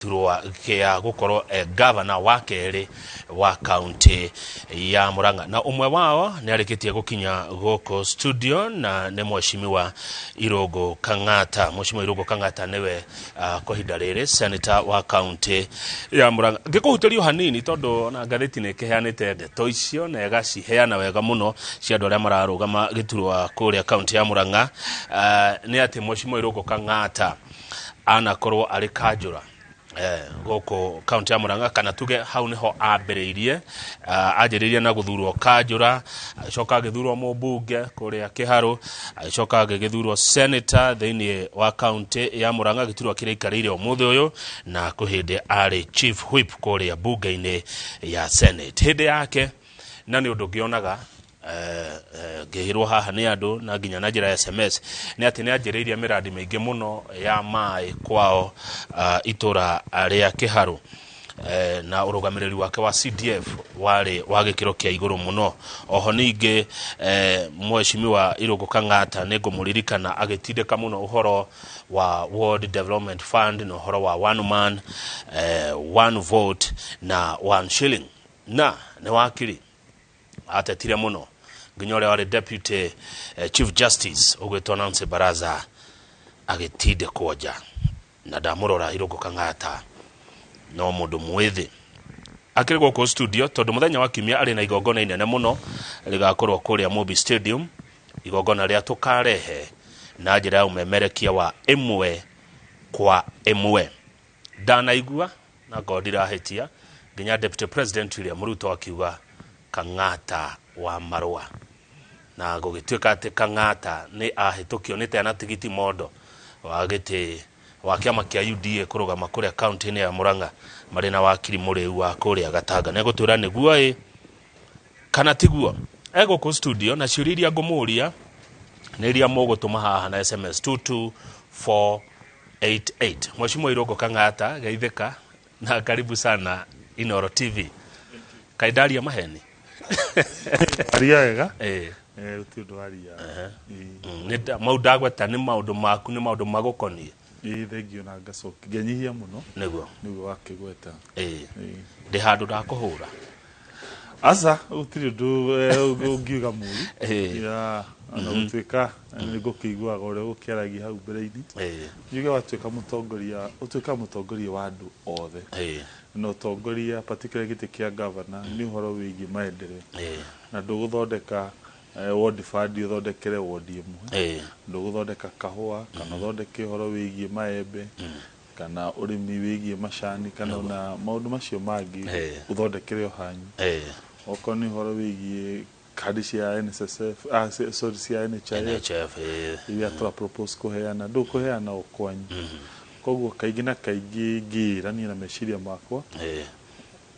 Gĩturwa gĩa gũkorwo e gavana wa kerĩ wa kaunti ya Murang'a, na ũmwe wao nĩ arĩkĩtie gũkinya gũkũ studio na nĩ Mheshimiwa Irũngũ Kang'ata. Mheshimiwa Irũngũ Kang'ata nĩwe kwa ihinda rĩrĩ senator wa kaunti ya Murang'a. Ngĩkũhutĩria o hanini tondũ ona ngathĩti nĩ ĩkĩheanĩte ndeto icio na ĩgaciheana wega mũno cia andũ arĩa mararũgama gĩturwa kũrĩa kaunti ya Murang'a, nĩ atĩ Mheshimiwa Irũngũ Kang'ata anakorwo arĩ kanjũra gũkũ kaunti ya Murang'a, kana tuge hau nĩho ambĩrĩirie. Anjĩrĩirie na gũthurwo kanjũra, agĩcoka agĩthurwo mũmbunge kũrĩa Kĩharũ, agĩcoka agĩgĩthurwo senator thĩinĩ wa kaunti ya Murang'a, gĩturwa kĩrĩa aikarĩire ũmũthĩ ũyũ, na kwĩ hĩndĩ arĩ chief whip kũrĩa mbunge-inĩ ya Senate hĩndĩ yake. Na nĩ ũndũ ngĩonaga ngĩhĩrwo haha nĩ andũ na nginya na njĩra ya SMS nĩ atĩ nĩ anjĩrĩirie mĩradi mĩingĩ mũno ya maĩ kwao itũra rĩa Kĩharũ, na ũrũgamĩrĩri wake wa CDF warĩ wa gĩkĩro kĩa igũrũ mũno. Oho ningĩ Mheshimiwa Irũngũ Kang'ata nĩ ngũmũririkana agĩtindĩka mũno ũhoro wa World Development Fund na ũhoro wa one man one vote na one shilling, na nĩ wakiri atetire mũno nginya ũrĩa warĩ deputy chief justice ũgwĩtwo Nancy Baraza agĩtindĩkwo nja. Na ndamũrora Irũngũ Kang'ata no mũndũ mwĩthĩ akĩrĩ gũkũ studio, tondũ mũthenya wa kiumia arĩ na igongona inene mũno rĩgakorwo kũrĩa Mobi Stadium, igongona rĩa tũkarehe na njĩra ya ũmemerekia wa ĩmwe kwa ĩmwe. Ndanaigua na ngorwo ndirahĩtia nginya Deputy President William Ruto akiuga Kang'ata wa marũa, na gũgĩtuĩka atĩ Kang'ata nĩ ahĩtũkio nĩ tena tigiti mondo wa gĩtĩ wa kĩama kĩa UDA kũrũgama kũrĩa kaunti-inĩ ya Murang'a marĩ na wakiri mũrĩu wa kũrĩa Gatanga. Nĩ egũtwĩra nĩguo ĩ kana tiguo. Egũkũ studio na ciũria iria ngũmũria nĩ iria mũgũtũma haha na SMS 22488. Mheshimiwa Irũngũ Kang'ata, geithĩka na karibu sana Inoro TV. Kaĩ ndaria maheni? Aria wega. Gũtirĩ ũndũ waria. Nĩ mau ndagweta nĩ maũndũ maku, nĩ maũndũ magũkoniĩ. Ĩĩ, thengio na ngacokia ngenyihia mũno. Nĩguo. Nĩguo wakĩgweta. Ndĩ handũ ndakũhũra? Aca, gũtirĩ ũndũ ũngiuga mũru. Ya, ona gũtuĩka nĩ ngũkĩiguaga ũrĩa ũgũkĩaragia hau mbere-inĩ. Njuge watuĩka mũtongoria, ũtuĩkaga mũtongoria wa andũ othe. Na ũtongoria particularly gĩtĩ kĩa governor nĩ ũhoro wĩgiĩ maendeleo. Na ndũgũthondeka ward fund ũthondekere ward ĩmwe. Ndũgũthondeka kahũa kana ũthondeke ũhoro wĩgiĩ maembe kana ũrĩmi wĩgiĩ macani kana ona maũndũ macio mangĩ ũthondekere o hanyu. Okorwo nĩ ũhoro wĩgiĩ kandi cia NSSF, sorry, cia NHIF, NHF, iria tũra propose kũheana, ndũkũheana o kwanyu. Koguo kaingĩ na kaingĩ ngĩĩra niĩ na meciria makwa,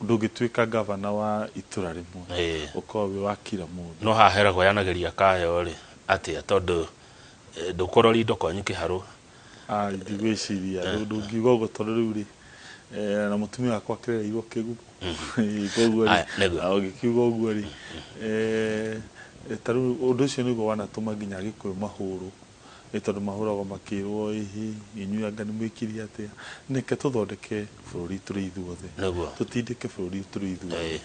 ndũngĩtuĩka gavana wa itũra rĩmwe, ũkorwo wĩ wa kila mũndũ. No haha heragwo yanagĩria kayo rĩ atĩa, tondũ ndũkũrora indo kwanyu Kĩharũ? Ndigwĩciria ndũngiuga ũguo, tondũ rĩu rĩ na mũtumia wakwa akĩrereirwo Kĩgumo, koguo rĩ ũngĩkiuga ũguo rĩ, ta rĩu ũndũ ũcio nĩguo wanatũma nginya Agĩkũyũ mahũrwo, nĩ tondũ mahũragwo makĩrwo ĩhĩ inyuĩ anga nĩ mwĩkire atĩa. Reke tũthondeke bũrũri tũrĩ ithuothe, tũtindĩke bũrũri tũrĩ ithuothe.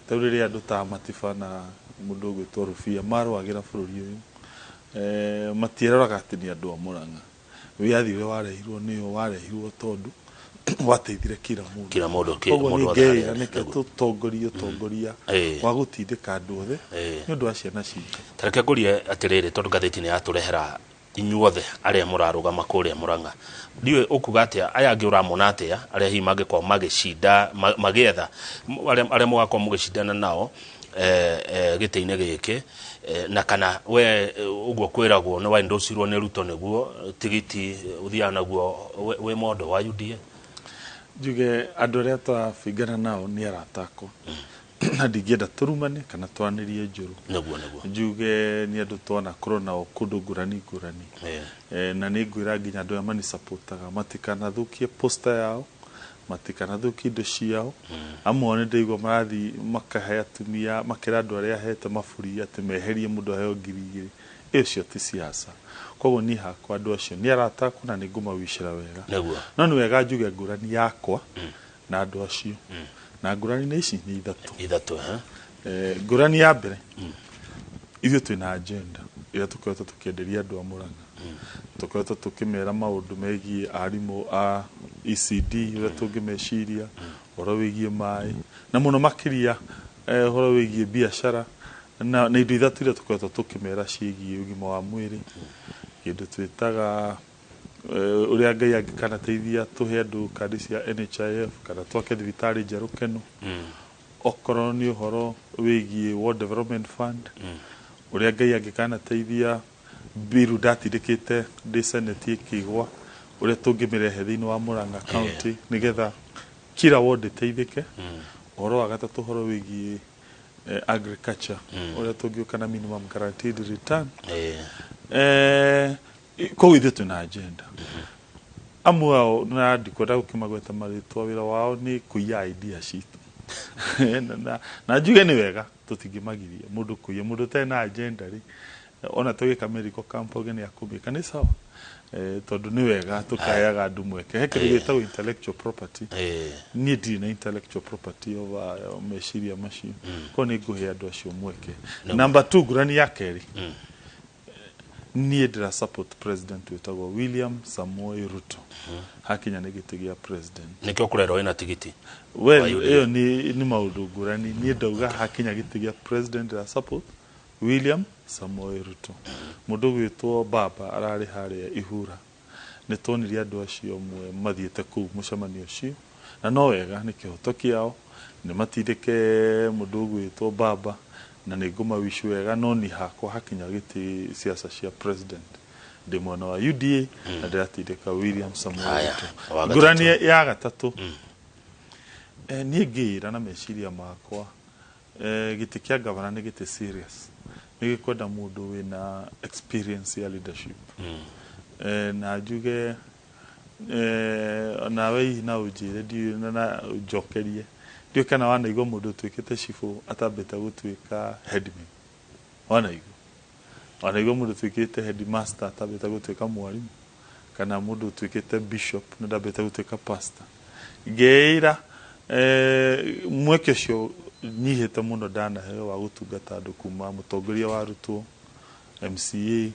Ta rĩu rĩrĩa andũ ta Matiba na mũndũ ũgwĩtwo Rubia marũagĩra bũrũri ũyũ, matieroraga atĩ nĩ andũ a Murang'a. Wĩyathi ũrĩa warehirwo nĩo warehirwo tondũ wateithire kila mũndũ. Kila mũndũ, Koguo mũndũ niĩ wothe harĩa ngeĩra arĩ. nĩke tũtongorie ũtongoria wa gũtindĩka andũ othe nĩ ũndũ wa ciana citũ. Ta reke ngũrie atĩrĩrĩ, tondũ ngathĩti nĩ yatũrehera inyuothe arĩa mũrarũgama kũrĩa Murang'a, ndiũĩ ũkuga atĩa aya angĩ ũramona atĩa arĩa hihi mangĩkorwo magĩcinda magĩetha arĩa mũgakorwo mũgĩcindana nao gĩtĩ-inĩ gĩkĩ, na kana we ũguo kwĩragwo nĩ waendocirwo nĩ Ruto nĩguo tigiti ũthiaga naguo wĩ mondo wa UDA? Njuge andũ arĩa tũrabingana nao nĩ arata akwa, na ndingĩenda tũrumane kana twaranĩrie njũru. Nĩguo, nĩguo. Njuge nĩ andũ twanakorwo nao kũndũ ngũrani ngũrani. Na nĩ ngwĩra nginya andũ arĩa manisupportaga matikanathũkie poster yao, matikanathũkie indo ciao. Amwe ao nĩ ndaigua marathiĩ makahe atumia, makera andũ arĩa ahete maburi atĩ meherie mũndũ aheo 2,000. Ĩyo cio ti siasa. Koguo niĩ hakwa andũ acio nĩ arata akwa na nĩ ngũmawicĩra wega. Nĩguo. No nĩ wega njuge ngũrani yakwa na andũ acio, na ngũrani nĩ ici, nĩ ithatũ. Ithatũ, eh? Ngũrani ya mbere, ithuĩ twĩna agenda ĩrĩa tũkoretwo tũkĩenderia andũ a Murang'a. Tũkoretwo tũkĩmera maũndũ megiĩ arimũ a ECD, ũrĩa tũngĩmeciria ũhoro wĩgiĩ maĩ, na mũno makĩria ũhoro wĩgiĩ biacara, na indo ithatũ iria tũkoretwo tũkĩmera ciĩgiĩ ũgima wa mwĩrĩ, kĩndũ twĩtaga ũrĩa Ngai angĩkanateithia tũhe andũ kandi cia NHIF kana twake thibitarĩ njerũ Keno, okorwo nĩ ũhoro wĩgiĩ World Development Fund, ũrĩa Ngai angĩkanateithia biru ndatindĩkĩte ndĩ Senate ĩkĩgwa, ũrĩa tũngĩmĩrehe thĩinĩ wa Murang'a County nĩgetha kila ward ĩteithĩke. Ũhoro wa gatatũ, ũhoro wĩgiĩ agriculture, ũrĩa tũngĩũka na minimum guaranteed return. Koguo ithuĩ twĩna agenda. Amwe ao, na ndikwenda gũkĩmagweta marĩtwa, wĩra wao nĩ kũiya idea citũ. Na njuge nĩ wega, tũtingĩmagiria mũndũ kũiya. Mũndũ ũtarĩ na agenda rĩ, ona tũgĩka medical camp auge nĩ akũmĩka, nĩ sawa, tondũ nĩ wega tũkaheaga andũ mweke. He kĩndũ gĩtagwo intellectual property. Niĩ ndirĩ na intellectual property over meciria macio, koguo nĩ ngũhe andũ acio mweke. Number two, ngũrani ya kerĩ, niĩ ndĩra support president wĩtagwo William Samoei Ruto hakinya nĩ gĩtĩ gĩa president. Nĩkĩo kũrerwo ĩna tigiti Well, wa UDA. Ĩyo nĩ maũndũ ngũrani. Niĩ ndauga hakinya gĩtĩ gĩa president ndĩra support William Samoei Ruto. Mũndũ ũgwĩtwo Baba ararĩ harĩa Ihura, nĩ tuonire andũ acio amwe mathiĩte kũu mũcemanio ũcio, na no wega, nĩ kĩhoto kĩao nĩ matindĩke mũndũ ũgwĩtwo Baba, na nĩ ngũmawish wega. No ni hakwa hakinya gĩtĩ siasa cia president, ndĩ mwena wa UDA na ndĩratindĩka William Samoei Haya, Ruto. wa gatatũ. Ngũrani ya gatatũ, niĩ ngĩĩra na meciria makwa, gĩtĩ kĩa gavana nĩ gĩtĩ serious, nĩ gĩkwenda mũndũ wĩna experience ya leadership. Na njuge nawe hihi no ũnjĩre, ndiũĩ na ũnjokerie, ndiũĩ kana wanaigua mũndũ ũtuĩkĩte cibũ atambĩte gũtuĩka headman. Wanaigua mũndũ ũtuĩkĩte headmaster atambĩte gũtuĩka mwarimũ, kana mũndũ ũtuĩkĩte bishop na ndambĩte gũtuĩka pastor? Ngeĩra mweke ũcio nyihĩte mũno ndanaheo wa gũtungata andũ, kuma mũtongoria wa arutwo, MCA,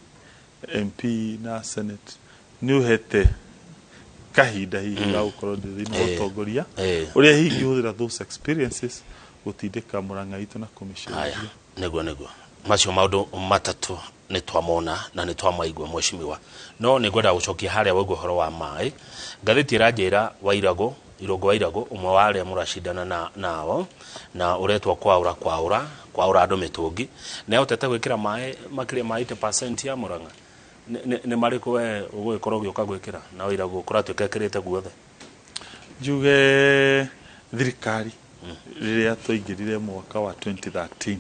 MP na Senate, nĩ ũhete kahinda hihi ga gũkorwo ndĩ thĩinĩ wa ũtongoria, ũrĩa hihi ingĩhũthĩra those experiences gũtindĩka Mũrang'a itũ na Haya, kũmĩcenjia. Nĩguo macio maũndũ matatũ nĩ twamona na nĩ twamaigua, mheshimiwa. No nĩ ngwenda gũcokia harĩa waigua ũhoro wa maĩ. Ngathĩti ĩranjĩra Wairagũ, Irũngũ Wairagũ, ũmwe wa arĩa mũracindana na nao na ũretwo kwaũra kwaũra kwaũra andũ mĩtũngi, nĩ ahotete gwĩkĩra maĩ makĩria ma 80% ya Mũrang'a. Nĩ marĩkũ we ũgũgĩkorwo ũgĩũka gwĩkĩra na Wairagũ kũratuĩka ĩkĩrĩte guothe? Njuge thirikari rĩrĩa twaingĩrire mwaka wa 2013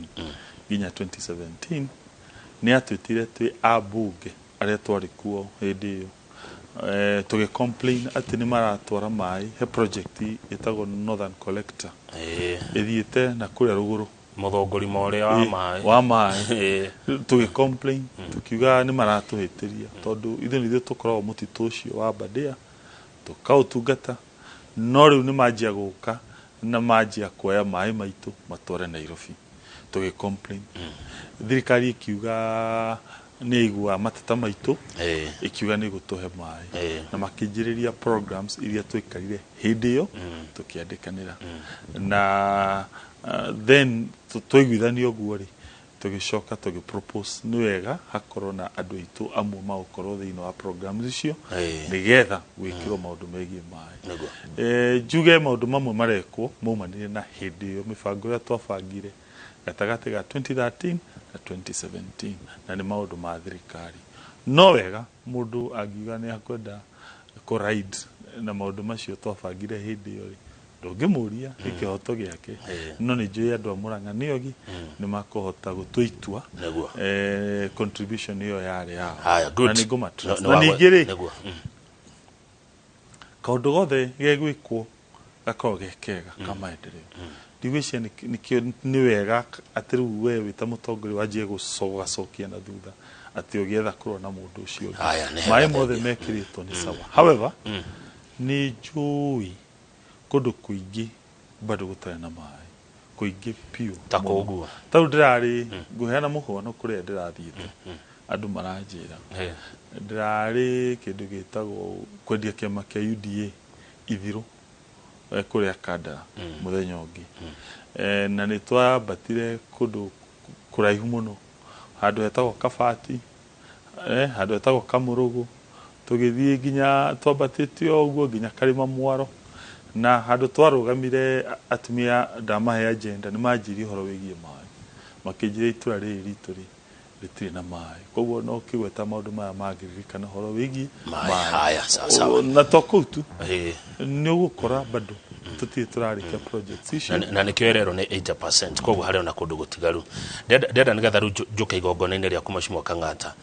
nginya 2017, nĩ yatwĩtire twĩ ambunge arĩa twarĩ kuo hĩndĩ ĩyo, tũgĩ complain atĩ nĩ maratwara maĩ he project ĩtagwo Northern Collector ĩthiĩte na kũrĩa rũgũrũ. Mũthũngũrima ũrĩa wa maĩ. Wa maĩ. Tũgĩ complain tukiuga nĩ maratũhĩtĩria, tondũ ithuĩ nĩ ithuĩ tũkoragwo mũtitũ ũcio wa Aberdare tũkaũtungata, no rĩu nĩ manjia gũka na manjia kuoya maĩ maitũ matware Nairobi. Tũgĩ complain, thirikari ĩkiuga nĩ yaigua mateta maitũ, ĩkiuga nĩ ĩgũtũhe maĩ, na makĩnjĩrĩria programs iria twaikarire hĩndĩ ĩyo tũkĩandĩkanĩra na then twaiguithania ũguo rĩ, tũgĩcoka tũgĩ propose nĩ wega hakorwo na andũ aitũ amwe magũkorwo thĩinĩ wa programs icio, nĩgetha gwĩkĩrwo maũndũ megiĩ maĩ. Njuge maũndũ mamwe marekwo maumanire na hĩndĩ ĩyo mĩbango ĩrĩa twabangire gatagatĩ ga 2013 na 2017, na nĩ maũndũ ma thirikari. No wega mũndũ angiuga nĩ akwenda kũ ride na maũndũ macio twabangire hĩndĩ ĩyo rĩ, ndũngĩmũria, nĩ kĩhoto gĩake. No nĩ njũĩ andũ a Mũrang'a nĩ ogi, nĩ makũhota gũtua itua. Contribution ĩyo yarĩ yao. Haya, good. Na nĩ ngũma trust. Nĩ Na ningĩ rĩ, nĩguo. Kaũndũ gothe gegwĩkwo gakorwo ge kega ka maendeleo. Ndigwĩciria nĩ wega atĩ rĩu we wĩ ta mũtongoria wanjie gũcogacokia na thutha atĩ ũgĩetha kũrora na mũndũ ũcio ũngĩ. Haya, nĩ Maĩ hega, mothe thengia. Mekĩrĩtwo nĩ sawa. However, nĩ njũĩ kũndũ kũingĩ bado gũtarĩ na maĩ kũingĩ piũ Ta mũno. kũguo. Tarĩu ndĩrarĩ ngũheana mũhano kũrĩa ndĩrathiĩte andũ maranjĩra ndĩrarĩ kĩndũ gĩtagwo kwendia kĩama kĩa UDA ithirũ kũrĩa Kandara mũthenya ũngĩ. Na nĩ twambatire kũndũ kũraihu mũno, handũ hetagwo Kabati, handũ hetagwo Kamũrũgũ, tũgĩthiĩ nginya twambatĩte o ũguo nginya Karĩma Mwaro, na handũ twarũgamire atumia ndamahe agenda nĩ manjirie ũhoro wĩgiĩ maĩ, makĩnjĩra itũra rĩrĩ ritũ rĩ rĩtirĩ na maĩ, koguo no kĩgweta maũndũ maya mangĩririkana ũhoro wĩgiĩ Maĩ. Haya, sawa sawa. Na to kũu tu, nĩ ũgũkora bado tũtirĩ tũrarĩkia projects icio. Na nĩkĩo ĩrerwo nĩ 80%, koguo harĩ ona kũndũ gũtigaru. Ndĩrenda nĩgetha rĩu njũke igongona-inĩ rĩaku, Mheshimiwa Kang'ata,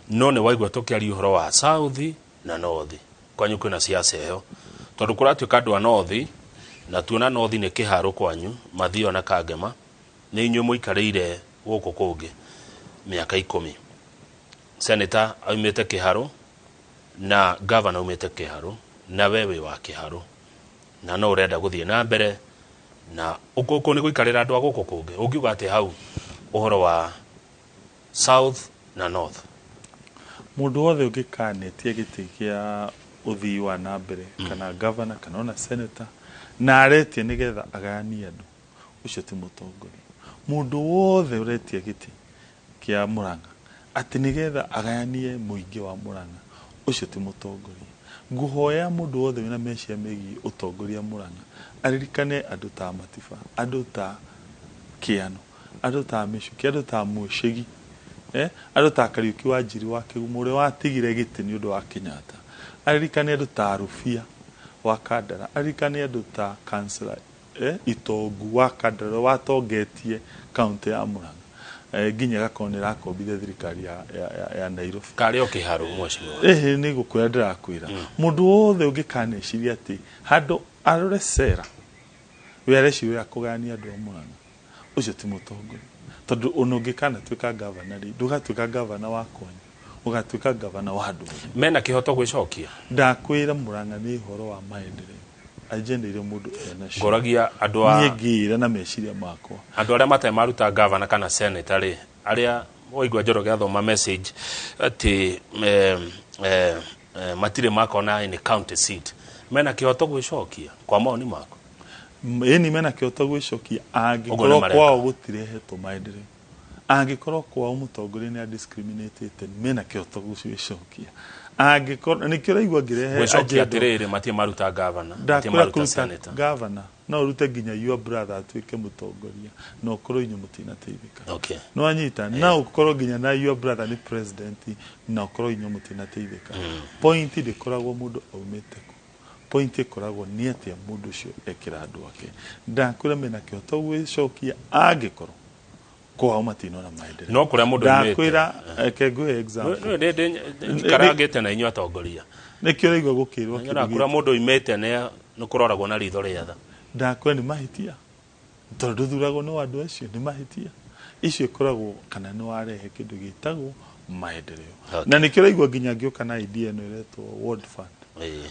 no nĩ waigua tũkĩaria ũhoro wa South na North, kwanyu kwĩna siasa ĩyo, tondũ kũratuĩka andũ a North na tuona North nĩ kĩharo kwanyu Mathio na Kangema nĩ inyuĩ mũikarĩire gũkũ kũngĩ mĩaka 10, senator aumĩte kĩharo na governor aumĩte kĩharo na we wĩ wa kĩharo na no ũrenda gũthiĩ na mbere na gũkũ nĩ gũikarĩra andũ a gũkũ kũngĩ. Ũngiuga atĩ hau ũhoro wa South na North? Mũndũ wothe ũngĩkanetia gĩtĩ kĩa ũthii wa na mbere kana governor kana ona senator na aretia nĩgetha agayanie andũ, ũcio ti mũtongoria. Mũndũ wothe ũretia gĩtĩ kĩa Murang'a atĩ nĩgetha agayanie mũingĩ wa Murang'a, ũcio ti mũtongoria. Ngũhoya mũndũ wothe wĩna meciria megiĩ ũtongoria Murang'a aririkane andũ ta Matiba, andũ ta Kĩano, andũ ta Mĩcuki, andũ ta Mwĩcĩgi, andũ ta Kariũki wa Njiri wa Kĩgumo ũrĩa watigire gĩtĩ nĩ ũndũ wa Kenyatta, aririkane andũ ta Rũbia wa Kandara, aririkane andũ ta Councillor Itongu wa Kandara ũrĩa watongetie kaunti ya Murang'a nginya ĩgakorwo nĩ ĩrakombithia thirikari ya Nairobi. Karĩ o kĩharo, mheshimiwa? Ĩhĩ, nĩ gũkwĩra ndĩrakwĩra mũndũ wothe ũngĩkaneciria atĩ handũ arore cera we areciria ũrĩa kũgayania andũ a Murang'a, ũcio ti mũtongoria, tondũ ona ũngĩkanatuĩka gavana rĩ, ndũgatuĩka gavana wa kwanyu, ũgatuĩka gavana wa andũ othe. Mena kĩhoto gwĩcokia? Ndakwĩra Murang'a nĩ ũhoro wa maendeleo, agenda iria mũndũ enacio. Ngoragia andũ a Niĩ ngĩĩra na meciria makwa andũ arĩa matarĩ maruta gavana kana senator rĩ, arĩa waigua Njoroge athoma message atĩ matirĩ makona any county seat, mena kĩhoto gwĩcokia kwa maoni mako? Ĩni, mena kĩhoto gwĩcokia Ũguo nĩ angĩkorwo mareka. Kwao gũtirehetwo maendeleo, angĩkorwo kwao mũtongoria nĩ adiscriminatĩte, mena kĩhoto gwĩcokia, angĩkorwo nĩkĩo ũraigua ngĩrehe Gwĩcokia agenda. atĩrĩrĩ, matirĩ maruta gavana, matirĩ Ndakwĩra maruta kũruta senator. Gavana no ũrute nginya your brother atuĩke mũtongoria na ũkorwo inyuĩ mũtinateithĩka. No anyita na ũkorwo nginya na your brother nĩ president na ũkorwo inyuĩ mũtinateithĩka. Point ndĩkoragwo mũndũ aumĩte kũ, point ĩkoragwo nĩ atĩa mũndũ ũcio ekĩra andũ ake. Ndakwĩra mena kĩhoto gwĩcokia angĩkorwo kwao matinona maendeleo. No kũrĩa mũndũ aumĩte. Ndakwĩra reke ngũhe example. Njikarangĩte na inyuĩ atongoria. Nĩkĩo ũraigua gũkĩrwo kĩndũ Nyonaga kũrĩa mũndũ oimĩte nĩ kũroragwo na ritho rĩa tha. Ndakwĩra nĩ mahĩtia, tondũ ndũthuragwo nĩ andũ acio, nĩ mahĩtia. Icio ikoragwo kana nĩ warehe kĩndũ gĩtagwo maendeleo. Na nĩkĩo ũraigua nginya ngĩũka na idea ĩno ĩretwo ward fund.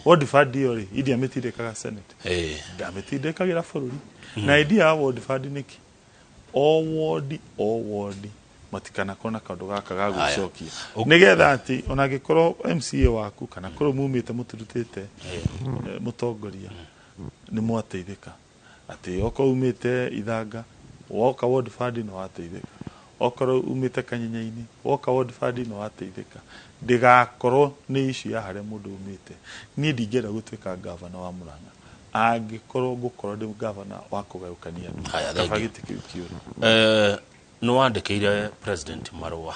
Ward fund ĩyo rĩ, iria mĩtindĩkaga senate, ndamĩtindĩkagĩra bũrũri, na idea ya ward fund nĩkĩ o ward o ward matikanakorwo na kaũndũ gaka ga Haya. gwĩcokia, nĩgetha atĩ ona angĩkorwo MCA waku kana kũrĩa mumĩte mũtirutĩte mũtongoria nĩ mwateithĩka, atĩ okorwo umĩte Ithanga woka ward fund nĩ wateithĩka, okorwo umĩte Kanyenya-inĩ woka ward fund nĩ wateithĩka, ndĩgakorwo nĩ issue ya harĩa mũndũ umĩte. Niĩ ndingĩenda gũtuĩka gavana wa Murang'a angĩkorwo ngũkorwo ndĩ gavana wa kũgayũkania andũ. Haya, Kaba thank you. gĩtĩ kĩu kĩũre. Nĩ wandĩkĩire president marũa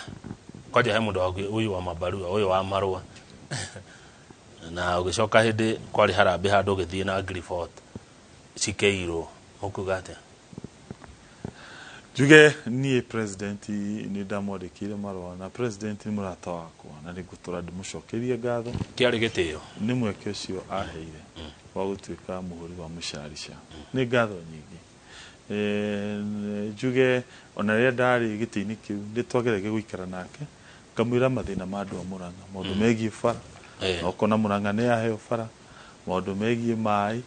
kwanja he mũndũ waku ũyũ wa mabarua ũyũ wa marũa, na ũgĩcoka hĩndĩ kwarĩ harambĩ handũ ũgĩthiĩ na Grifot cikĩirwo, ũkuga atĩa? Njuge niĩ president nĩ ndamwandĩkĩire marũa, na president nĩ mũrata wakwa na nĩ ngũtũra ndĩmũcokerie ngatho. Kĩarĩ gĩtĩo. Nĩ mweke ũcio aheire wa gũtuĩka mũhũri wa mũcarica, nĩ ngatho nyingĩ. Njuge ona rĩrĩa ndarĩ gĩtĩ-inĩ kĩu nĩ twageragia gũikara nake, ngamwĩra mathĩna ma andũ a Murang'a, maũndũ megiĩ bara, na ũkona Murang'a nĩ yaheo bara, maũndũ megiĩ maĩ,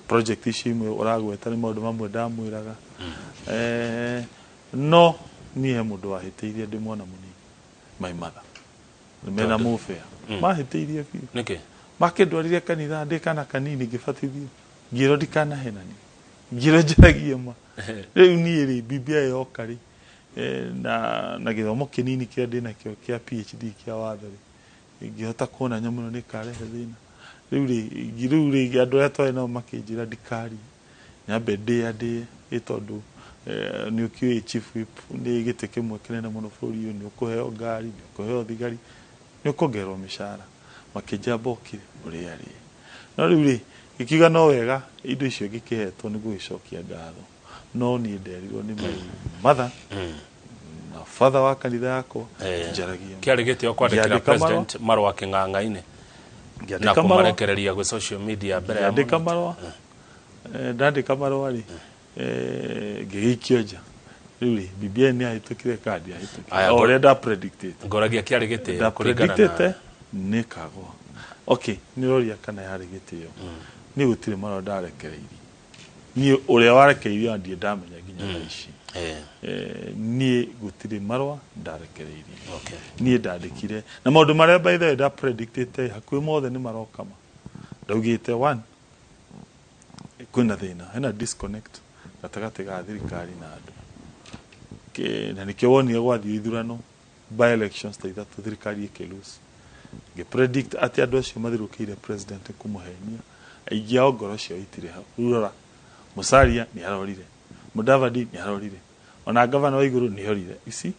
project icio imwe ũragweta nĩ maũndũ mamwe ndamwĩraga. No niĩ he mũndũ wahĩtĩirie ndĩ mwana mũnini, my mother, mena mũbĩa, mahĩtĩirie biũ. Nĩkĩ? Makĩndwarire kanitha ndĩ kana kanini ngĩbatithio, ngĩrwo ndikanahenanie, ngĩrwo njaragie ma. Rĩu niĩ rĩ, BBI yoka rĩ, na gĩthomo kĩnini kĩrĩa ndĩnakĩo kĩa PhD kĩa watho rĩ, ngĩhota kuona nyamũ ĩno nĩ ĩkarehe thĩna. Rĩu rĩ, andũ arĩa twarĩ nao makĩnjĩra ndikarie, nyambe ndĩandĩe, ĩ tondũ nĩ ũkĩũĩ chief whip nĩ gĩtĩ kĩmwe kĩnene mũno bũrũri ũyũ, nĩ ũkũheo ngari, nĩ ũkũheo thigari, nĩ ũkuongererwo mĩcara. Makĩnjĩra mbokire ũrĩarĩe. No rĩu rĩ, ngĩkiuga no wega indo icio ngĩkĩhetwo nĩ gũgĩcokia ngatho. No niĩ nderirwo nĩ my mother na father wa kanitha yakwa njaragie. Kĩarĩ gĩtĩo kwandĩkĩra president marũa kĩng'ang'a-inĩ na Ngĩandĩka marũa, kũmarekereria gwĩ social media mbere ya ngĩandĩka mũno. Marũa, ndandĩka marũa rĩ, ngĩgĩikio nja. Rĩu rĩ, BBI nĩ yahĩtũkire kana ndiahĩtũkire? Aya, O ũrĩa ndapredictĩte. Ngoragia kĩarĩ gĩtĩo kũringana Ndapredictĩte na nĩ kagwa. Okay, nĩ ũroria kana yarĩ gĩtĩo. Niĩ gũtirĩ marũa ndarekereirie. Niĩ ũrĩa warekereirio ona ndirĩ ndamenya nginya thaa ici. Niĩ gũtirĩ marũa ndarekereirie. Niĩ ndandĩkire na maũndũ marĩa, by the way, ndapredictĩte hakuhĩ mothe nĩ maroka ma. Ndaugĩte one, kwĩna thĩna, hena disconnect gatagatĩ ga thirikari na andũ. Na nĩkĩo wonire gwathiĩ ithurano, by elections ta ithatũ, thirikari ĩkĩ lose. Ngĩ predict atĩ andũ acio mathiũrũrũkĩire president kũmũhenia, aingĩ ao ngoro ciao itirĩ hau. Rĩu rora, Musalia nĩ arorire, Mudavadi nĩ arorire, ona gavana wa igũrũ nĩ orire ici.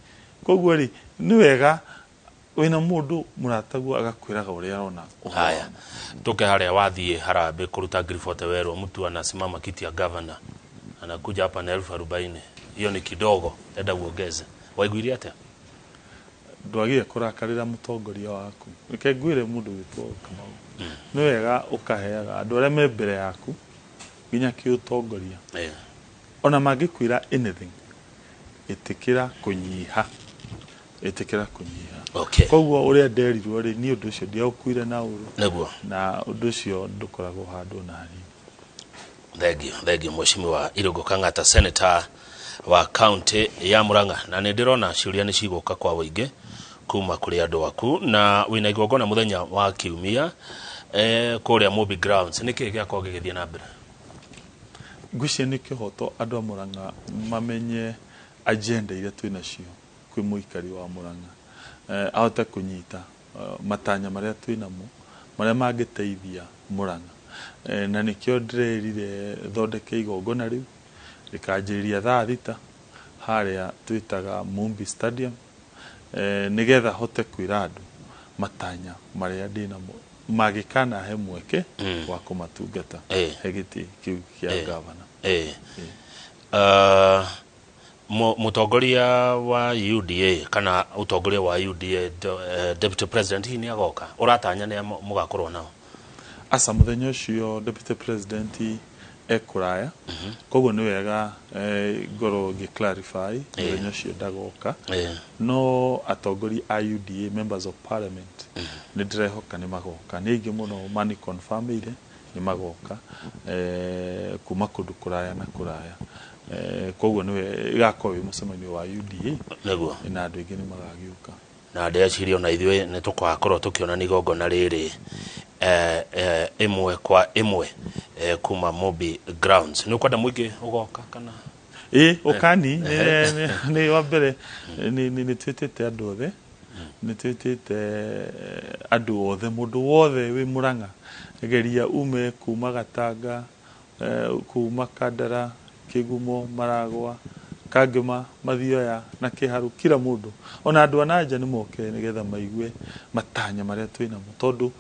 Koguo rĩ, nĩ wega wĩna mũndũ mũrataguo agakwĩraga ũrĩa arona ũhoro. Haya, tuke harĩa wathiĩ harambĩ kũruta ngiri 40, werwo mtu anasimama kiti ya governor anakuja hapa na 40,000, hiyo ni kidogo, enda uongeze. Waiguire atĩa? Ndwagire kũrakarĩra mũtongoria waku. Reke ngwĩre, mũndũ wĩtwo Kamau, nĩ wega ũkaheaga andũ arĩa me mbere yaku nginya kĩũtongoria, ona mangĩkwĩra anything, ĩtĩkĩra kũnyiha, ĩtĩkĩra kũnyiha. Koguo ũrĩa nderirwo rĩ, niĩ ũndũ ũcio ndiaũkuire na ũru, na ũndũ ũcio ndũkoragwo handũ ona hanini. Thengiũ, thengiũ, Mheshimiwa Irũngũ Kang'ata, senator wa county ya Murang'a. Na nĩ ndĩrona ciũria nĩ cigũka kwa ũingĩ kuma kũrĩ andũ aku, na wĩna igongona mũthenya wa kiumia kũrĩa Mobi Grounds. Nĩ kĩĩ gĩakorwo gĩgĩthiĩ na mbere? Ngwĩciria nĩ kĩhoto andũ a Murang'a mamenye agenda iria twĩ nacio kwĩ mũikari wa Murang'a, ahote kũnyita matanya marĩa twĩ namo marĩa mangĩteithia Murang'a. Na nĩkĩo ndĩrerire thondeke igongona rĩu rĩkanjĩrĩria thaa 6 harĩa twĩtaga Mumbi Stadium, nĩgetha hote kwĩra andũ matanya marĩa ndĩ namo mangĩkanahe mweke wa kũmatungata he gĩtĩ kĩu kĩa gavana. Mũtongoria wa UDA kana ũtongoria wa UDA, deputy president hihi nĩ agoka? Ũratanya nĩ mũgakorwo nao? Aca, mũthenya ũcio deputy president e kũraya, koguo nĩ wega ngorwo ngĩ clarify, mũthenya ũcio ndagoka. No atongoria a UDA, members of parliament, nĩ ndĩrehoka nĩ magoka. Nĩ aingĩ mũno mani confirmĩire nĩ magoka kuma kũndũ kũraya na kũraya. Koguo nĩwe ĩgakorwo wĩ mũcemanio wa UDA na andũ aingĩ nĩ magagĩũka. Na ndĩreciria ona ithuĩ nĩ tũgakorwo tũkĩonania igongona rĩrĩ ĩmwe kwa ĩmwe kuma Mobi Grounds. Nĩ ũkwenda mũingĩ ũgoka kana? Ĩ, ũkani nĩ wa mbere nĩ twĩtĩte andũ othe, nĩ twĩtĩte andũ othe, mũndũ wothe wĩ Mũrang'a, geria ume kuma Gatanga, kuma Kandara, Kĩgumo, Maragwa, Kangema, Mathioya na Kĩharũ, kila mũndũ, ona andũ a nanja nĩ moke nĩgetha maigue matanya marĩa twĩ namo, tondũ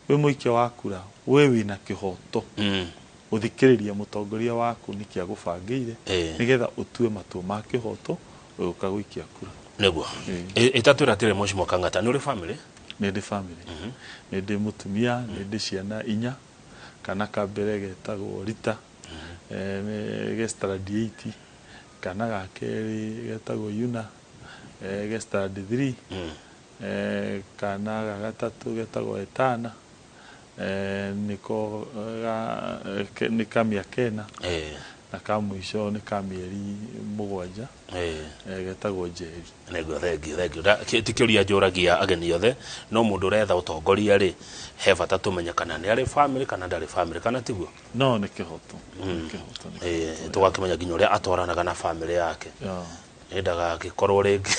wĩ mũikia wa kura we wĩna kĩhoto gũthikĩrĩria mũtongoria waku nĩkĩ agũbangĩire, nĩgetha ũtue matua ma kĩhoto ũgĩũka gũikia kura. Nĩguo. Ĩtatwĩra atĩrĩ, Mheshimiwa Kang'ata, nĩ ũrĩ family? Nĩ ndĩ family, nĩ ndĩ mũtumia, nĩ ndĩ ciana inya. Kana ka mbere getagwo Rita. Ge standard 8. Kana ga kerĩ getagwo Yuna, ge standard 3. Kana ga gatatũ getagwo Etana, nĩko nĩ ka mĩaka 4. Na ka mũico nĩ ka mĩeri 7, getagwo Njeri. Nĩguo, thengiũ, thengiũ. Ti kĩũria njũragia ageni othe, no mũndũ ũretha ũtongoria rĩ, he bata tũmenye kana nĩ arĩ family kana ndarĩ family, kana tiguo? No nĩ kĩhoto, nĩ kĩhoto, nĩ kĩhoto. Tũgakĩmenya nginya ũrĩa atwaranaga na family yake, nĩ ndagagĩkorwo rĩngĩ.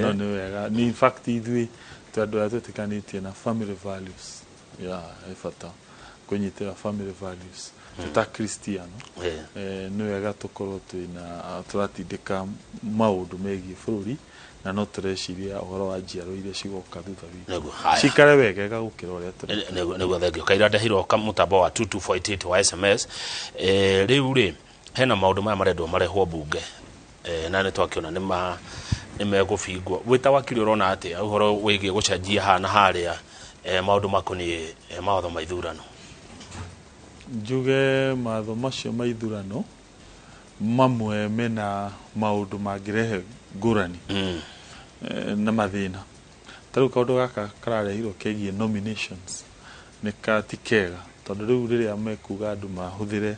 No nĩ wega, nĩ in fact ithuĩ twĩ andũ arĩa twĩtĩkanĩtie na family values. Yeah, he bata kũnyitĩra family values ta Kristiano. Nĩ wega tũkorwo twĩna tũratindĩka maũndũ megiĩ bũrũri, na no tũreciria ũhoro wa njiaro iria cigoka thutha witũ. Nĩguo, haya. Cikare wegega gũkĩra ũrĩa tũrĩ. Nĩguo, thengio. Kaira ndehirwo mũtambo wa 2248 wa SMS. Rĩu rĩ, hena maũndũ maya marendwo marehwo mbunge, na nĩ twakĩona nĩ megũbingwo. Wĩ ta wakiri, ũrona atĩa ũhoro wĩgiĩ gũcenjia haha na harĩa, maũndũ makoniĩ mawatho ma ithurano? Njuge mawatho macio ma ithurano mamwe mena maũndũ mangĩrehe ngũrani na mathĩna. Ta rĩu kaũndũ gaka kararehirwo kegiĩ nominations nĩ ka ti kega, tondũ rĩu rĩrĩa mekuga andũ mahũthĩre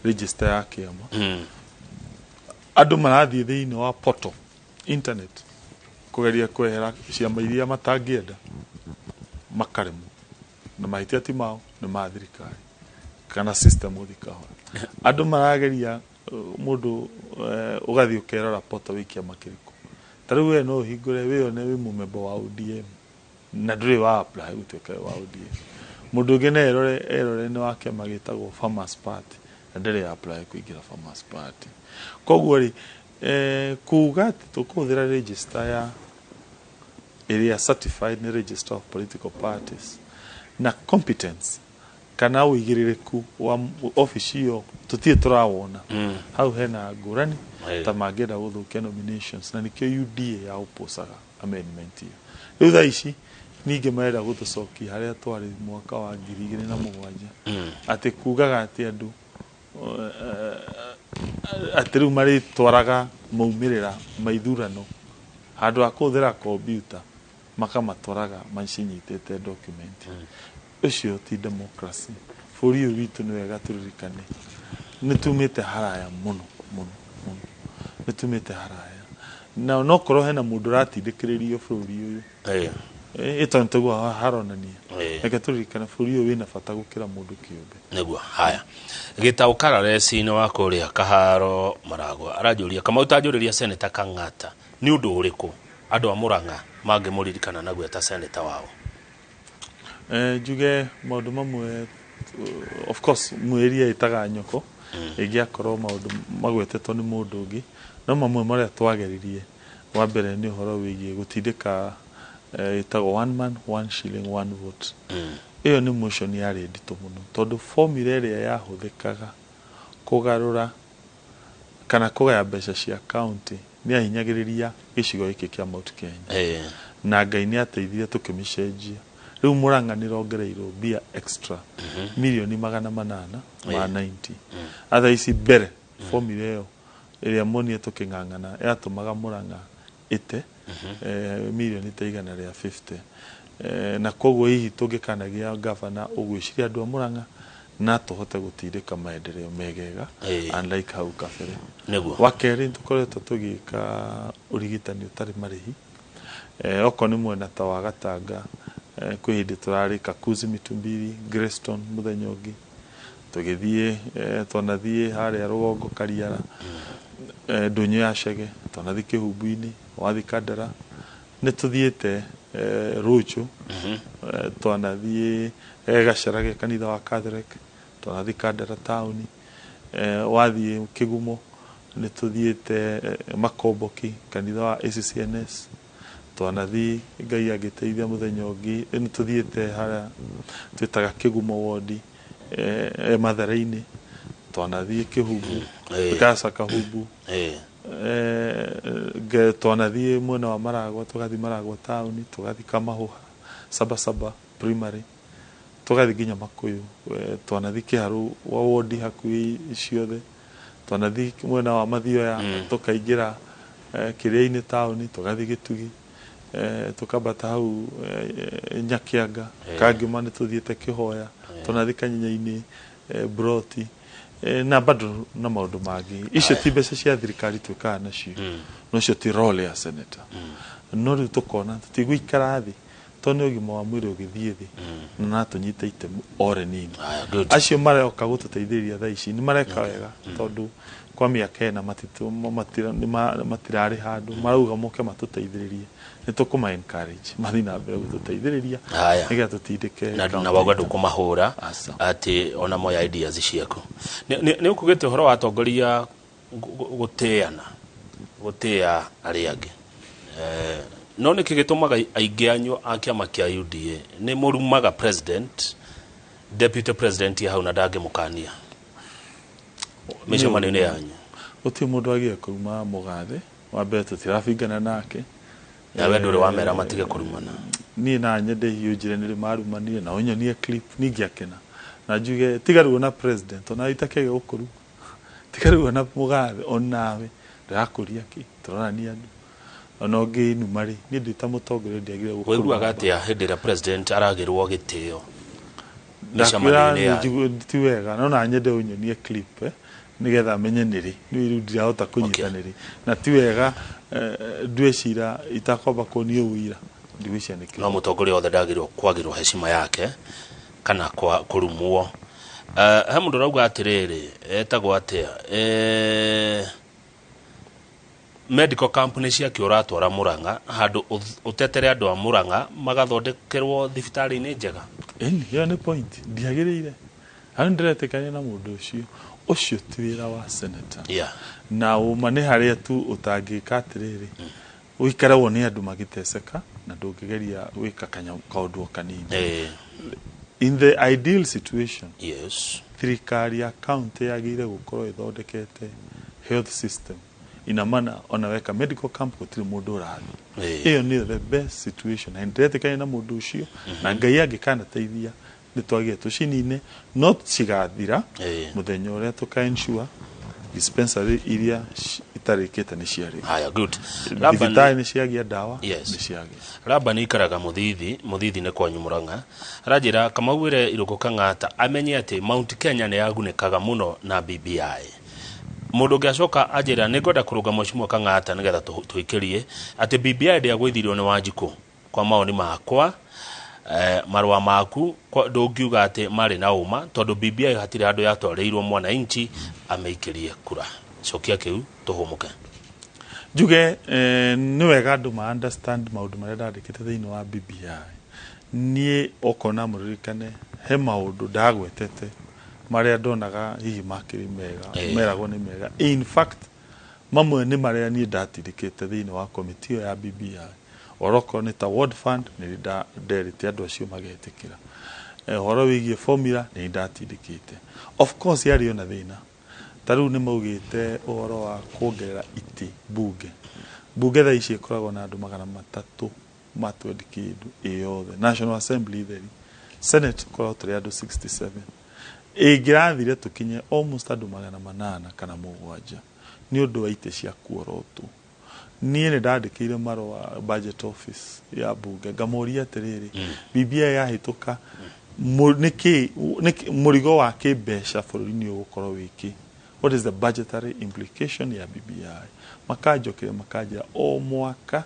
register ya kĩama, andũ marathiĩ thĩinĩ wa portal internet kũgeria kwehera ciama iria matangĩenda, makaremwo, na mahĩtia ti mao, nĩ ma thirikari kana system gũthiĩ kahora. Andũ marageria, mũndũ ũgathiĩ ũkerora portal wĩ kĩama kĩrĩkũ. Ta rĩu we no ũhingũre wĩyone wĩ mũmemba wa ODM na ndũrĩ wa apply gũtuĩka wa ODM. Mũndũ ũngĩ no erore nĩ wa kĩama gĩtagwo Farmers Party na ndarĩ apply kũingĩra Farmers Party. Koguo rĩ, kuga atĩ tũkũhũthĩra register ya ĩrĩa certified nĩ Register of Political Parties, na competence kana ũigĩrĩrĩku wa ofici ĩyo tũtirĩ tũrawona. Hau hena ngũrani ta mangĩenda gũthũkia nominations, na nĩkĩo UDA ya oposaga amendment ĩyo. Rĩu thaa ici ningĩ marenda gũtũcokia harĩa twarĩ mwaka wa 2007, atĩ kugaga atĩ andũ atĩ rĩu marĩtwaraga maumĩrĩra ma ithurano handũ ha kũhũthĩra kompiuta, makamatwaraga macinyitĩte document. Ũcio ti democracy. Bũrũri ũyũ witũ, nĩ wega tũririkane nĩ tumĩte haraya mũno mũno mũno, nĩ tumĩte haraya, na onokorwo hena mũndũ ũratindĩkĩrĩrio bũrũri ũyũ, ĩtondũ tiguo haronania. Reke tũririkane bũrũri ũyũ wĩna bata gũkĩra mũndũ kĩũmbe. Nĩguo, haya. Gĩtaũ Karareci-inĩ wa kũrĩa Kaharo Maragwa aranjũria, Kamau, tanjũrĩria Senator Kang'ata nĩ ũndũ ũrĩkũ andũ a Murang'a mangĩmũririkana naguo ta senator wao? Njuge maũndũ mamwe, of course mwĩria ĩtaga nyoko, ĩngĩakorwo maũndũ magwetetwo nĩ mũndũ ũngĩ, no mamwe marĩa twageririe, wa mbere nĩ ũhoro wĩgiĩ gũtindĩka ĩtagwo one man one shilling one vote. Ĩyo nĩ motion yarĩ nditũ mũno, tondũ formula ĩrĩa yahũthĩkaga kũgarũra kana kũgaya mbeca cia county nĩ yahinyagĩrĩria gĩcigo gĩkĩ kĩa Mount Kenya. Na Ngai nĩ ateithirie tũkĩmĩcenjia. Rĩu Murang'a nĩ rongereirwo mbia extra mirioni 890. Atha ici mbere formula ĩyo ĩrĩa monire tũkĩng'ang'ana yatũmaga Murang'a ĩte mirioni ta 150, na koguo hihi tũngĩkanagia gavana ũgwĩciria andũ a Murang'a na tũhote gũtindĩka maendeleo megega, unlike hau kabere. Wa kerĩ, nĩ tũkoretwo tũgĩka ũrigitani ũtarĩ marĩhi, okorwo nĩ mwena ta wa Gatanga, kwĩ hĩndĩ tũrarĩ Kakuzi Mitumbiri, Greystone, mũthenya ũngĩ tũgĩthiĩ, twanathiĩ harĩa rũgongo Kariara, ndũnyũ ya Chege, twanathiĩ Kĩhumbu-inĩ, wathiĩ Kandara, nĩ tũthiĩte Rũchũ, twanathiĩ Gacarage kanitha wa Catholic, twanathiĩ Kandara taũni, wathiĩ Kĩgumo nĩ tũthiĩte Makomboki kanitha wa ACCNS, twanathiĩ Ngai angĩteithia mũthenya ũngĩ nĩ tũthiĩte harĩa twĩtaga Kĩgumo wondi, Mathare-inĩ, twanathiĩ Kĩhumbu, Gaca Kahumbu, twanathiĩ mwena wa Maragwa, tũgathiĩ Maragwa taũni, tũgathiĩ Kamahũha Sabasaba primary. Tũgathiĩ nginya Makuyu, twanathi Kĩharũ wa wodi hakuhĩ ciothe, twanathi mwena wa Mathioya, tũkaingĩra kĩrĩa-inĩ taũni, tũgathiĩ Gĩtugi, tũkambata hau Nyakianga, Kangĩma nĩ tũthiĩte Kĩhoya, twanathi Kanyenya-inĩ, Broti, na bado na maũndũ mangĩ. Icio ti mbeca cia thirikari twĩkaga nacio, no icio ti role ya senator. No rĩu tũkona tũtigũikara thĩ tondũ nĩ ũgima wa mwĩrĩ ũgĩthiĩ thĩ, na no tũnyite itemi ore nini. Aya, good. Acio maroka gũtũteithĩrĩria thaa ici nĩ mareka wega, tondũ kwa mĩaka 4 matirarĩ handũ marauga moke matũteithĩrĩrie. Nĩ tũkũma encourage mathiĩ na mbere gũtũteithĩrĩria Haya. nĩgetha tũtindĩke Na county na wauga itũ. Ndũkũmahũra. Aca. Atĩ ona moya ideas ciaku. Nĩ ũkugĩte ũhoro wa atongoria gũtĩana, gũtĩa arĩa angĩ. No nĩkĩ gĩtũmaga aingĩ anyu a kĩama kĩa UDA nĩ mũrumaga president, deputy president ya hau na ndangĩmũkania mĩcemanio-inĩ yanyu? Gũtirĩ mũndũ agĩe kũruma mũgathe wa mbere, tũtirabingana nake. Nawe ndũrĩ wamera matige kũrumana? Niĩ na nyende hiũ njĩre nĩ marumanire na ũnyonie clip, ningĩakena na njuge tiga rĩu ona president ona itakĩage gũkũruma, tiga rĩu ona mũgathe onawe ndĩrakũria kĩ tũronania andũ ona ũngĩnuma rĩ, niĩ ndĩ ta mũtongoria ndiagĩrĩire gũkũruma. Wĩiguaga atĩa hĩndĩ ĩrĩa president aragĩrwo gĩtĩo Ndakwĩra mĩcemanio-inĩ yanyu? Ti wega, no na nyende ũnyonie clip, nĩgetha menye nĩrĩ nĩ rĩu ndirahota kũnyita nĩrĩ, na ti wega, ndue cira itakwamba kuonio ũira, ndigwĩciria nĩ No kĩo. Mũtongoria wothe ndagĩrĩirwo kwagĩrwo heshima yake kana kwa kũrumwo. He mũndũ ũrauga atĩrĩrĩ, etagwo atĩa, medical company ciake ũratwara Murang'a handũ ũtetere andũ a Murang'a magathondekerwo thibitarĩ-inĩ njega. Ĩni, ĩyo nĩ point ndiagĩrĩire hau, nĩndĩretĩkania na mũndũ ũcio. Ũcio ti wĩra wa senator. Na ũma nĩ harĩa tu ũtangĩka atĩrĩrĩ, ũikare wone andũ magĩteceka na ndũngĩgeria gwĩka kaũndũ o kanini. In the ideal situation, thirikari ya county yagĩrĩire gũkorwo ĩthondekete health system ina maana ona weka medical camp gũtirĩ mũndũ ũrathiĩ. Ĩyo nĩyo the best situation, na nĩndĩretĩkania na mũndũ ũcio, na Ngai angĩkanateithia nĩ twagĩre tũcinine, no cigathira mũthenya ũrĩa tũka ensure dispensary iria itarĩkĩte nĩ ciarĩka. Haya, good. Thibitarĩ nĩ ciagĩa ndawa. Nĩ ciagĩa. Laban ikaraga Mũthithi. Mũthithi nĩ kwanyu Mũrang'a. Aranjĩra Kamau wĩre Irũngũ Kang'ata amenye atĩ Mount Kenya nĩ yagunĩkaga mũno na BBI. Mũndũ ũngĩ acoka anjĩra nĩ ngwenda kũrũnga Mheshimiwa Kang'ata nĩgetha tũikĩrie atĩ BBI ndĩagũithirio nĩ Wanjikũ. Kwa maoni makwa, marũa maku ndũngiuga atĩ marĩ na ũma tondũ BBI hatirĩ handũ yatwarĩirwo mwananchi amĩikĩrie kura. Cokia kĩu tũhũmũke. Njuge nĩ wega andũ ma understand maũndũ marĩa ndandĩkĩte thĩinĩ wa BBI. Niĩ okorwo no mũririkane, he maũndũ ndagwetete marĩa ndonaga hihi makĩrĩ mega. Meragwo nĩ mega. In fact, mamwe nĩ marĩa niĩ ndatindĩkĩte thĩinĩ wa komiti ĩyo ya BBI. Orokorwo nĩ ta ward fund, nĩ nderĩte andũ acio magetĩkĩra. Ũhoro wĩgiĩ formula nĩ ndatindĩkĩte. Of course yarĩ ona thĩna, ta rĩu nĩ maugĩte ũhoro wa kuongerera itĩ bunge. Bunge thaa ici ĩkoragwo na andũ 320 kĩndũ ĩ yothe, National Assembly theri. Senate tũkoragwo tũrĩ andũ 67. Ĩngĩrathire tũkinye almost andũ 807 nĩ ũndũ wa itĩ cia kuorotwo. Niĩ nĩ ndandĩkĩire marũa budget office ya bunge, ngamoria atĩrĩrĩ, BBI yahĩtũka, nĩkĩ mũrigo wa kĩmbeca bũrũri-inĩ ũgũkorwo wĩkĩ? What is the budgetary implication ya BBI? Makanjokeria makanjĩra o mwaka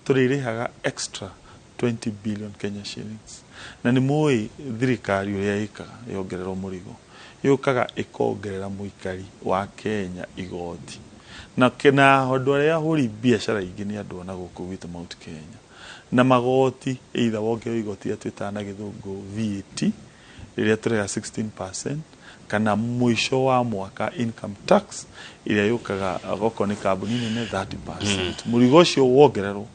tũrĩrĩhaga extra 20 billion Kenya shillings. Na nĩ mũĩ thirikari ũrĩa ĩkaga yongererwo mũrigo, yũkaga ĩkongerera mũikari wa Kenya igoti, na andũ arĩa ahũri biacara ingĩ nĩ andũ ona gũkũ gwitũ Mount Kenya na magoti, either wongererwo igoti rĩrĩa twĩtaga na gĩthũngũ VAT rĩrĩa tũrĩha 16%, kana mũico wa mwaka income tax ĩrĩa yũkaga okorwo nĩ kambuni nene 30%. Mũrigo ũcio wongererwo,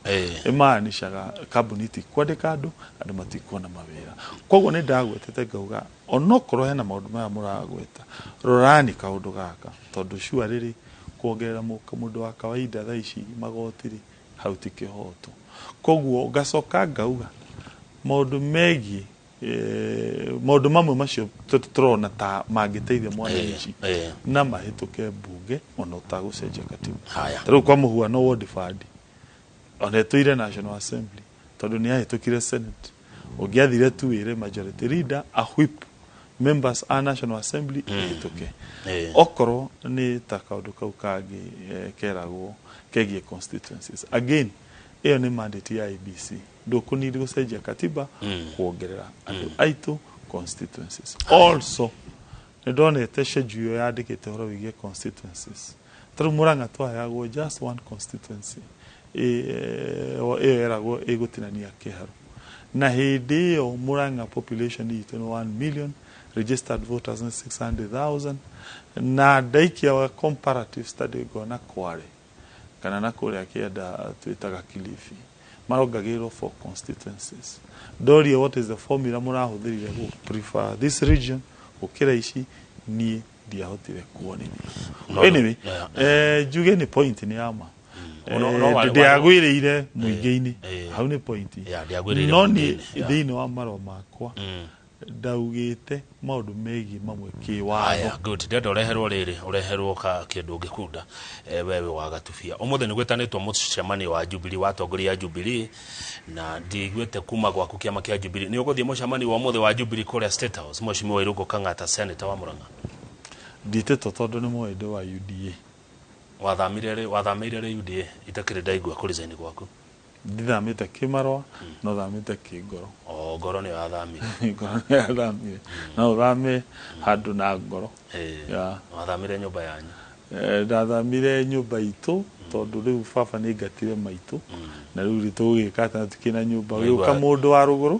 ĩmaanishaga kambuni itikwandĩka andũ, andũ matikuona mawĩra. Koguo nĩ ndagwetete ngauga onokorwo hena maũndũ maya mũragweta, rorani kaũndũ gaka, tondũ cua rĩrĩ kuongerera mũndũ wa kawaida thaa ici magoti rĩ, hau ti kĩhoto. Koguo ngacoka ngauga maũndũ megiĩ Maũndũ mamwe macio tũrona ta mangĩteithia mwananchi na mahĩtũke mbunge ona ũtagũcenjia katiba. Ta rĩu kwa mũhuano ward fund ona ĩtũire National Assembly tondũ nĩ yahĩtũkire Senate, ũngĩathire tu wĩre majority leader a whip members a National Assembly ĩhĩtũke. Okorwo nĩ ta kaũndũ kau kangĩ keragwo kegiĩ constituencies, again ĩyo nĩ mandate ya IEBC, ndũkũnidi gũcenjia katiba kuongerera andũ aitũ constituencies. Also nĩ ndonete schedule ĩyo yandĩkĩte ũhoro wĩgiĩ constituencies. Ta rĩu Murang'a twaheagwo just one constituency, ĩyo ĩragwo ĩgũtinania Kĩharu, na hĩndĩ ĩyo Murang'a population itũ nĩ 1 million, registered voters nĩ 600,000, na ndaikia wa comparative study ngona Kware kana na kũrĩa kĩenda twĩtaga Kilifi marongagĩrĩrwo four constituencies. Ndoria what is the formula mũrahũthĩrire gũ prefer this region gũkĩra ici, niĩ ndiahotire kuonithia. Anyway, njuge nĩ point nĩ ya ma. Ndĩagwĩrĩire mũingĩ-inĩ, hau nĩ point, no niĩ thĩinĩ wa marũa makwa ndaugĩte maũndũ megiĩ mamwe kĩwatho. Good, ndĩrenda ũreherwo rĩrĩ, ũreherwo ka kĩndũ ũngĩkunda wewe wa gatubia. Ũmũthĩ nĩ gwĩtanĩtwo mũcemanio wa Jubilee wa atongoria a Jubilee, na ndiguĩte kuma gwaku kĩama kĩa Jubilee. Nĩ ũgũthiĩ mũcemanio wa ũmũthĩ wa Jubilee kũrĩa State House, Mheshimiwa Irũngũ Kang'ata, senator wa Murang'a? Nditĩtwo tondũ nĩ mwende wa UDA. Wathamire rĩ? Wathamĩire rĩ UDA? Itakĩrĩ ndaigua kũ resign gwaku. Ndithamĩte kĩmarũa, no thamĩte kĩngoro. O ngoro nĩyo yathamire. Ngoro nĩyo yathamire. No ũthame handũ na ngoro. Wathamire nyũmba yanyu? Ndathamire nyũmba itũ tondũ rĩu baba nĩ aingatire maitũ, na rĩu rĩ tũgũgĩka atĩa na tũkĩrĩ na nyũmba. Gĩũka mũndũ wa rũgũrũ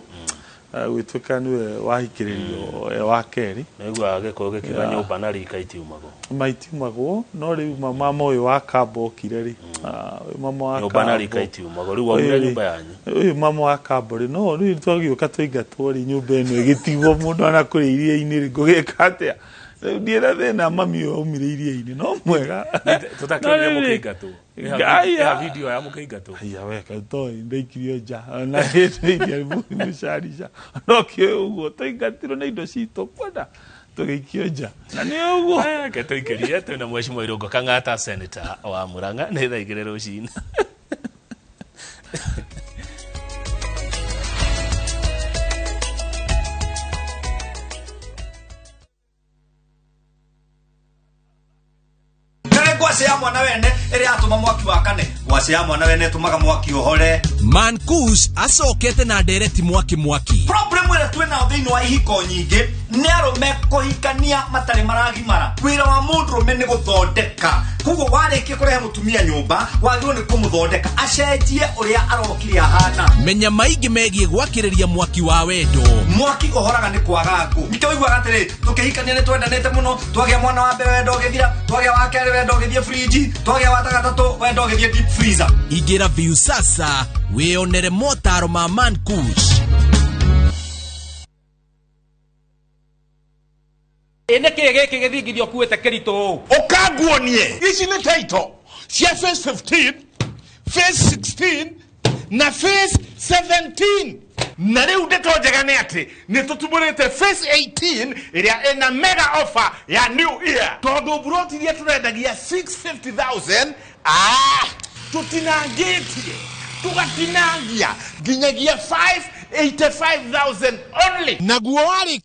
gwĩtuĩka nĩwe wahikĩrĩrio wa kerĩ. Nĩiguaga Gĩkũyũ gĩkiuga nyũmba na rika itiumagwo. Maitiumagwo, no rĩu mama ũyũ wa Kamba okire rĩ, ũyũ mama wa nyũmba na rika itiumagwo, rĩu waumire nyũmba yanyu. Ũyũ mama wa Kamba rĩ, no rĩu twagĩũka twaingatwo rĩ, nyũmba ĩno ĩgĩtigwo mũndũ ona kũrĩa iria-inĩ rĩ, ngũgĩka atĩa? Rĩu ndirĩ na thĩna, mami ũyũ aumire iria-inĩ no mwega. Tũtakĩonire mũkĩingatwo. Ĩha video ya mũkĩingatwo. Aya we toĩ ndaikirio nja na hĩndĩ iria mũcarica no kĩũĩ ũguo twaingatirwo na indo citũ kwenda tũgĩikio nja na nĩ ũguo. Reke tũikĩrie twĩna Mheshimiwa Irũngũ Kang'ata, senator wa Murang'a, nĩ thaa 2 rũcinĩ. Ngwacĩ ya mwana wene ĩrĩa yatũma mwaki wakane, ngwacĩ ya mwana wene ĩtũmaga mwaki ũhore. Mankush acokete na ndereti mwaki mwaki. Problem ĩrĩa twĩ nayo thĩinĩ wa ihiko nyingĩ nĩ arũme kũhikania matarĩ maragimara. Wĩra wa mũndũrũme nĩ gũthondeka, koguo warĩkia kũrehe mũtumia nyũmba wagĩrĩirwo nĩ kũmũthondeka acenjie ũrĩa arokire ahana. Menya maingĩ megiĩ gwakĩrĩria mwaki wa wendo. Mwaki ũhoraga nĩ kwaga ngũ. Nĩkĩo ũiguaga atĩrĩ, tũkĩhikania nĩ twendanĩte mũno, twagĩa mwana wa mbere wendo ũgĩthira, twagĩa wa kerĩ wendo ũgĩthiĩ friji, twagĩa wa gatatũ wendo ũgĩthiĩ deep freezer. Ingĩra Viusasa wĩyonere motaro ma Mankush. Ĩ nĩkĩ gĩkĩ gĩthingithio kuĩte kĩritũ ũũ? Ũkanguonie ici nĩ title cia phase 15, phase 16 na phase 17, na rĩu ndeto njega nĩ atĩ nĩ tũtumũrĩte phase 18 ĩrĩa ĩna mega offer ya new year, tondũ buroti iria tũrendagia 650,000 tũtinangĩtie tũgatinangia nginyagia 585,000 only, naguo warĩkia